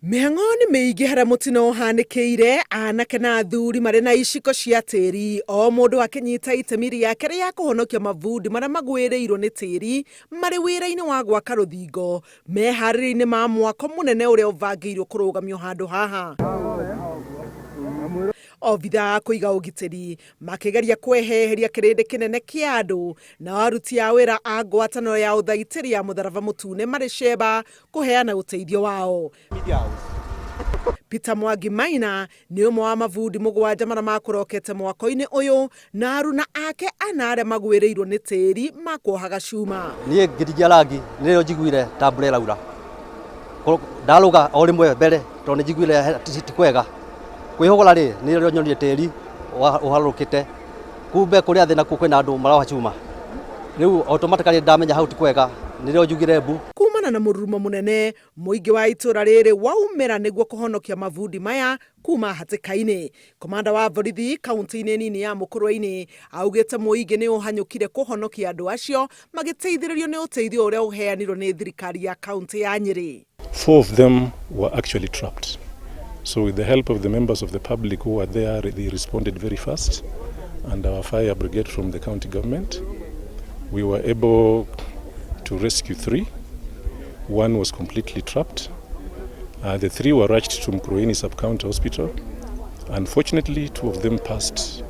Mĩhang'o nĩ mĩingĩ harĩa mũtino ũhanĩkĩire, anake na athuri marĩ na iciko cia tĩri, o mũndũ akĩnyita itemi rĩake rĩa kũhonokia mabundi marĩa magwĩrĩirwo nĩ tĩri marĩ wĩra-inĩ wa gwaka rũthingo meharĩria-inĩ ma mwako mũnene ũrĩa ũbangĩirwo kũrũgamio handũ haha. Obithaa a kũiga ũgitĩri makĩgeria kweheheria kĩrĩndĩ kĩnene kĩa andũ, nao aruti a wĩra a ngwatanĩro ya ũthaitĩri ya Mũtharaba Mũtune marĩ ceba kũheana ũteithio wao. Peter Mwangi Maina nĩ ũmwe wa mabundi mũgwanja marĩa makũrokete mwako-inĩ ũyũ na aruna ake ana arĩa magwĩrĩirwo nĩ tĩri makuohaga cuma. Niĩ ngĩrigia rangi nĩrĩo njiguire ta mbura ĩraura. Ndarũga o rĩmwe mbere tondũ nĩ njiguire ti kwega. Kwĩhũgũra rĩ nĩrĩo nyonire tĩri ũharũrũkĩte. Kumbe kũrĩa thĩ nakuo kwĩna andũ maroha cuma. Rĩu automatically ndamenya hau ti kwega nĩrĩo njugire mbu. Kumana na mũrurumo mũnene, mũingĩ wa itũra rĩrĩ waumĩra nĩguo kũhonokia mabundi maya kuma hatĩka-inĩ. Komanda wa borithi kaunti-inĩ nini ya Mũkũrwe-inĩ augĩte mũingĩ nĩ ũhanyũkire kũhonokia andũ acio magĩteithĩrĩrio nĩ ũteithio ũrĩa ũheanirwo nĩ thirikari ya kaunti ya Nyĩrĩ. Four of them were actually trapped. So with the help of the members of the public who were there, they responded very fast. And our fire brigade from the county government, we were able to rescue three. One was completely trapped. The three were rushed to Mukurweini Sub-County Hospital. Unfortunately, two of them passed.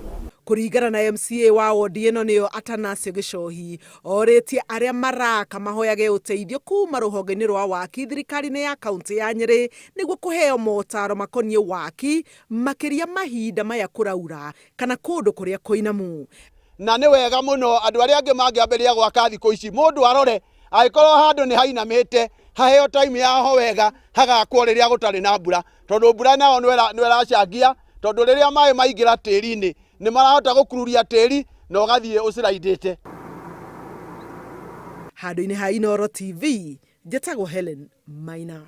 Kũringana na MCA wa wodi ĩno nĩyo Atanasio Gĩcohi, orĩtie arĩa maraka mahoyage ũteithio kuma rũhonge-inĩ rwa waki thirikari-inĩ ya kaunti ya Nyĩrĩ nĩguo kũheo motaro makoniĩ waki makĩria mahinda maya kũraura kana kũndũ kũrĩa kũinamu. Na nĩ wega mũno andũ arĩa angĩ mangĩambĩrĩria gwaka thikũ ici, mũndũ arore angĩkorwo handũ nĩ hainamĩte haheo time yaho wega hagakwo rĩrĩa gũtarĩ na mbura, tondũ mbura nayo nĩ ĩracangia, tondũ rĩrĩa maĩ maingĩra tĩri-inĩ nĩ marahota gũkururia tĩri na ũgathiĩ ũciraindĩte. Handũ-inĩ ha Inooro TV, njĩtagwo Helen Maina.